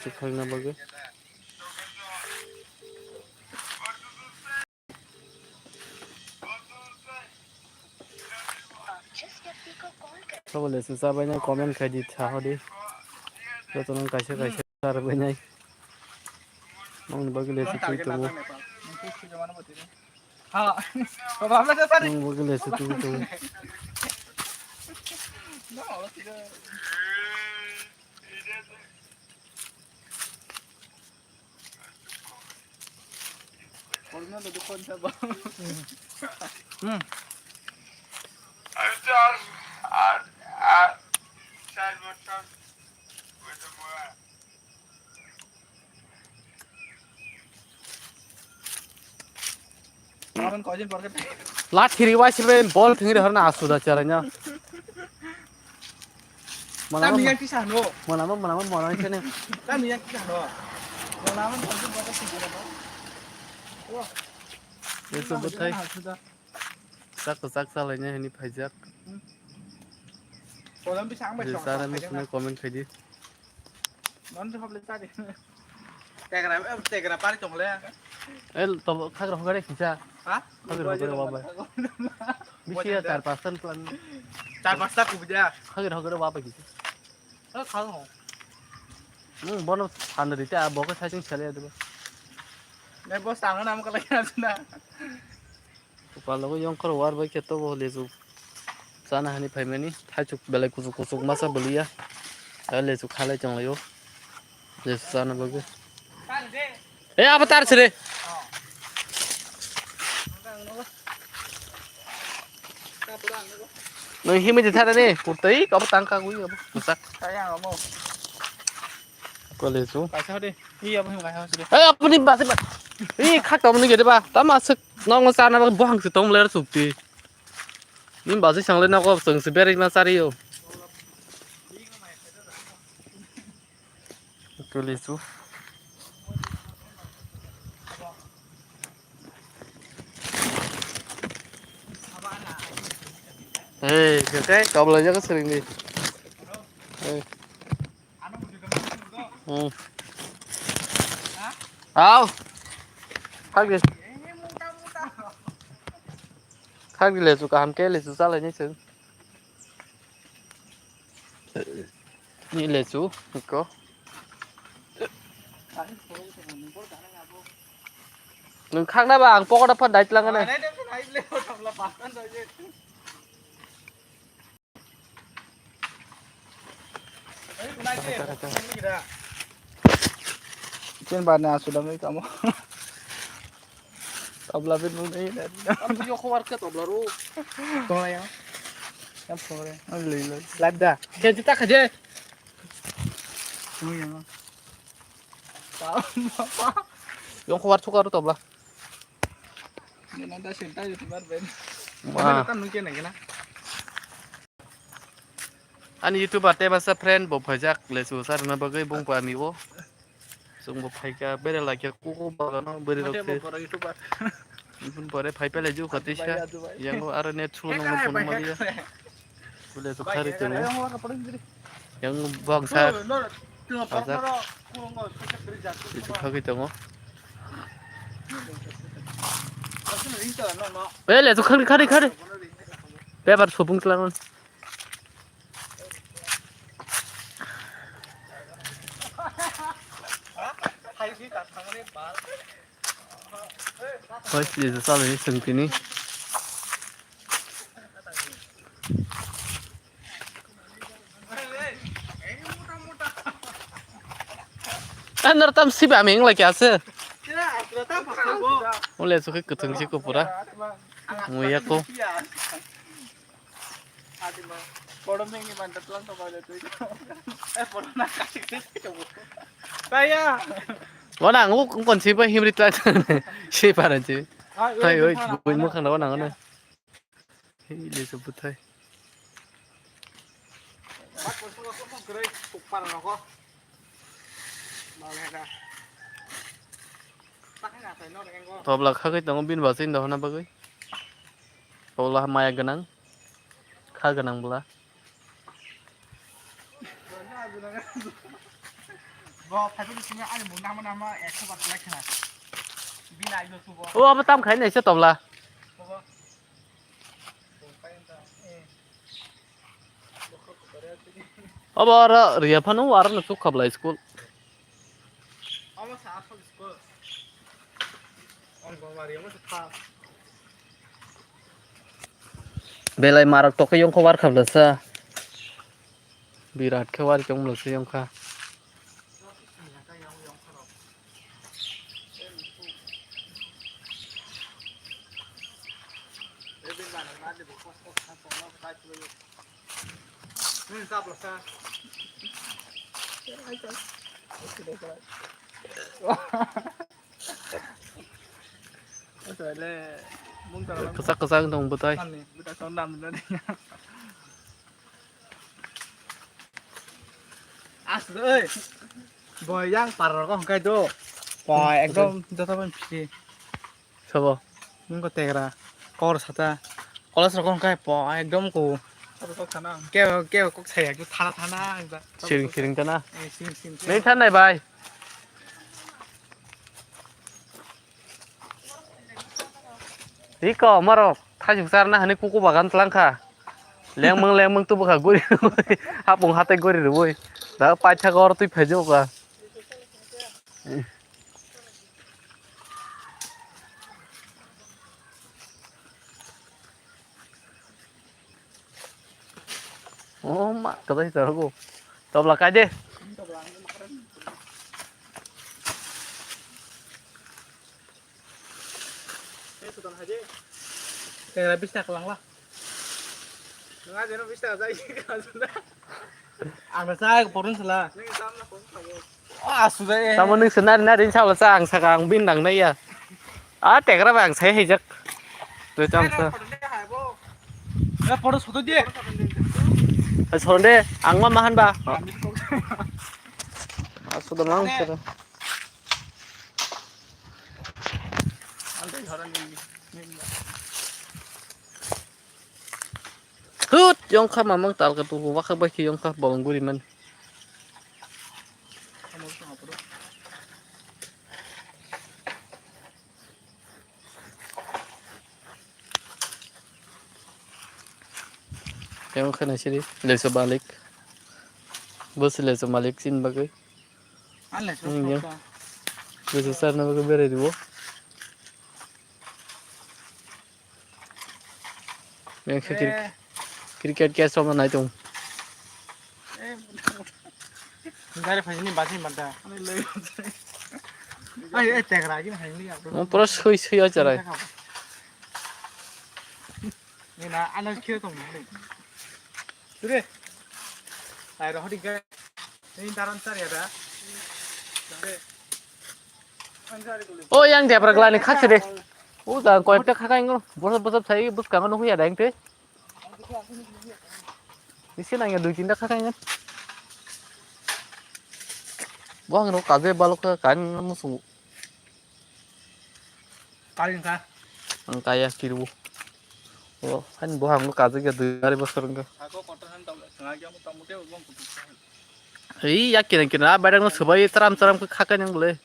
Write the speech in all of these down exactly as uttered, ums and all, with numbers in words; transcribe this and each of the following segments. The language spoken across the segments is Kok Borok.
Chukhalna bagwi. Sabo lesu chabainai comment khai di, tha hodi. Joto nang kaisa kaisa chabainai. Mangni bagwi lesu twi tongo. Mangni bagwi lesu twi tongo. Lathiri wai sibe bol thwngwi rw horna asuda charaina. Tamo yang kisa hano. Mwnama mwnama mwnama sene. Tamo yang kisa hano. Mwnama mwnama mwnama sene. Wah. Yesu bwthai. Asuda. Sak sak salaina hini phaijak. Kolam bisa ang bai. Sana musna comment khaidi. Non to hoble tadi. Tegra, eh, tegra pari tongle. El to khagra hogare kisa. Ha? Khagra hogare wa bai. Bisi ya char pasta plan. Char pasta kubja. Khagra hogare wa bai kisa. Eh, khang ho. Hmm, bono sandri ta boko saichung sele de. Ne bo sangan am kala ya na. Palogo yongkhor war bai khe tobo lesu chana hani phaimani, thaichuk belai kuchuk kuchuk masa bwliya. Lesu khalai tonglaio. Lesu chana bagwi. E abo tar sire. Nung himwi de thara ni, putui kabo tangka gwi abo. Musak. Ko lesu. Kaisa de. Iya, bo hwnka ha sidi. Hey, apni basi ba. Ih, khak tong ni gede ba. Tama sik nong sana ba bohang si tong ler sukti. Nim basi sangle na ko seng si beri na sari yo. Ko lesu. Hey, okay, kabla jaga sering di. Hey. Hmm. Au. Khak di. Khak di lesu kaham khe lesu chalai ni chwng. Ni lesu ko. Nung khakna ba ang pokoda phan dai tlang ne. Chen ba na sudah mai kamu. Tabla bin mun ini. Am yo khowar khe tabla ro. Tong ya. Am khore. Am lei lei. Ladda. Khe jita khaje. Tong ya. Yong khowar thuka ro tabla. Ni na da senta YouTuber ben. Ma. Tam nung khe na khe na. Ani YouTuber te masa friend bo phaijak lesu sarna bagwi bung pa mi o. Sung bo phaika bere la khe kuku bagano bere rok se. Bung pore phai pele ju khati sa. Yang aro net chu nang phone ma dia. Bule su khari temo. Yang bang sa. Ajak. Itu khagi temo. Bele su khari khari khari. Bebar supung tlangon. Hoi, sini sa sal ni sengkini. Anor tam siba ming lagi ase. Ule suki kutung si kupura. Muya ko. Wana ang uk kon si ba himri tla si paran si. Hai oi bui mo khang wana ngana. Hei le se buthai. Tobla khagwi tongo bini bachai dohorna bagwi. Tobla maya gwnang, kha gwnang bwla. Bo phaibani simi ani mung nama nama ekso bar kwlai khna. Bini ayo tubo. O abo tam khai naisa tobla. Bobo. Obo aro riya phano aro no chuk khablai school. Obo sa asol school. Belai marok tokhe yongkho war khablasa. Birat khe war chong mlose yongkha. Kwchak kwchak wng tong bwtai. Asuk oi. Bo yang par rogo hwnkhe do. Bo ekdom joto bai phi. Sabo. Nungko tegra. Kor sata. Kolas rogo hwnkhe po ekdom ko. Ke ke kok saya ekdom thana thana. Siring siring tana. Eh, siring siring. Nei thanai bai. Riko, marok, thaisuk charna hani kuku bagan tlangkha. Lengmang, lengmang tubukha guri rwi. Hapung hatai guri rwi. Da paitha gor twi phaijuka. Oh, ma, kadai tarogo. Tobla kai de. Tengra bis taka langla. Nunga jeno bis taka jai. Ang na chai porun sala. Oh, asu jai. Tamo nung senari nari sala cha ang saka ang bin nang nai ya. Ah, tegra bang sai hijak. Tu cham sa. Eh, photo soto di. Sonde, ang ma mahan ba. Asu da mang sara. Hut, yongkha mamang talka tu wakha bai khi yongkha bolong guri man. Yang khana siri leso malik. Bos leso malik sin bagwi. Ang ya. Leso sar na bagwi berai dibo. Yang khe kir-, cricket catch rok nai tong. Gari phai ni basi mata. Ai, ai, tegra gini hai ni. Mo pura sui sui acha rai. Ni na, ano khe tong ni. Sure. Ai, rohdi ga. Ni daran char ya da. Sure. O yang debra glani khakse de. O da koyekta khakai ngo. Bosop bosop sai bwskango nukhuya da engte. Bisi nangya dui tinta khakai ngan. Bo ang no kaje balok ka kan musu. Kali ka. Ang kaya kiru. O han bo ang no kaje ga dui ari bosor nga. Ei ya kiran kiran a bairang no subai tram tram khakai nang bole.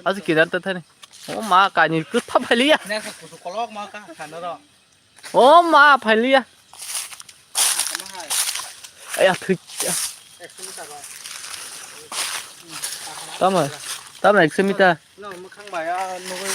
Aji kiran ta thani. O ma kani kwtha phaliya. Ne sa kusu kolok ma ka sana ro. O ma phaliya. Aya thik. Tama, tama ekso mita. No mukhang baya nugui.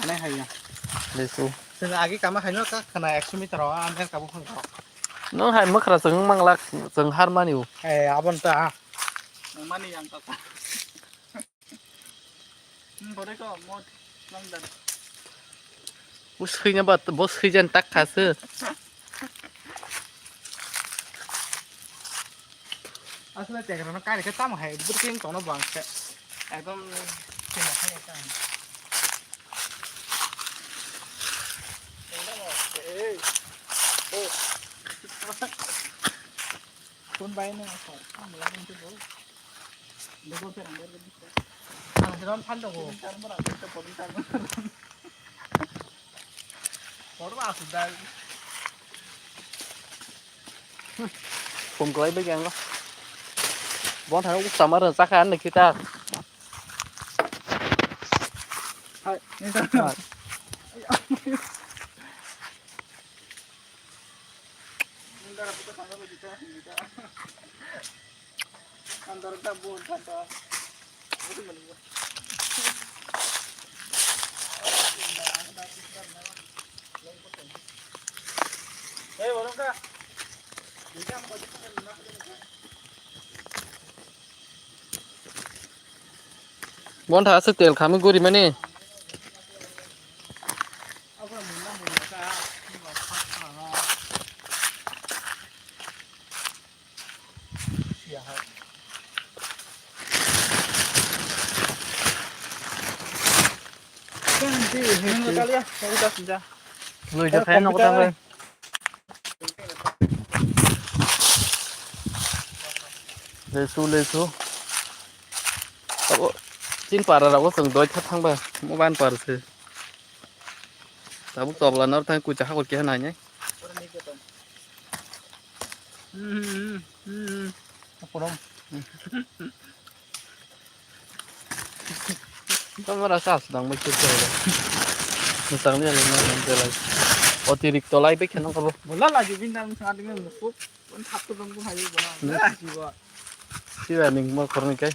Ane haya. Lesu. Sing agi kama haino ka kana ekso mita ro ane kabu khang ro. No hai makhra sing manglak sing harmani u. Eh abon ta. Mani yang ta. Hmm, bore ko mo langdan. Bo sui na ba, bo sui jan tak kha se. Asle tegra no kari ke tam hai, bur king tono bang se. Ekdom sui na hai tam. Ei. Oh. Phone bai na ko. Ang lang tu bo. Ang seram phan tongo. Phone kwlai bai khe ang. Bon thang uk samar chakha an khita. Hai, ni ta. Bon tha aswk tel khami guri mani. Lui jakha nogo tangwi. Lesu, lesu. Abo chin para rogo chwng doi kha thangba, mo ban par se. Tabuk tobla nor thang kucha hakor keha nai nai. Hmm, hmm, hmm, hmm. Aporom. Tamo rasa aswk nang bai khe tong. Mwchang ni alai nang belai. Otirikto lai bai khe nang kabo. Bola lagi bini nang sa ding nang musuk. Pun thap to dong pun hayu bola. Hmm. Lagi ba. Siwa ning mo khorni kai.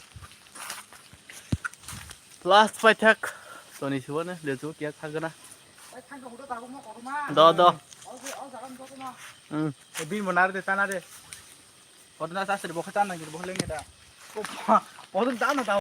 Last paithak. Toni siwa ne leju kya thagna. Do, do. Hmm. Bini mo nar de tana de. Odna sa sri bokha tan nang bokha leng da. Ko pa. Odun ta na ta.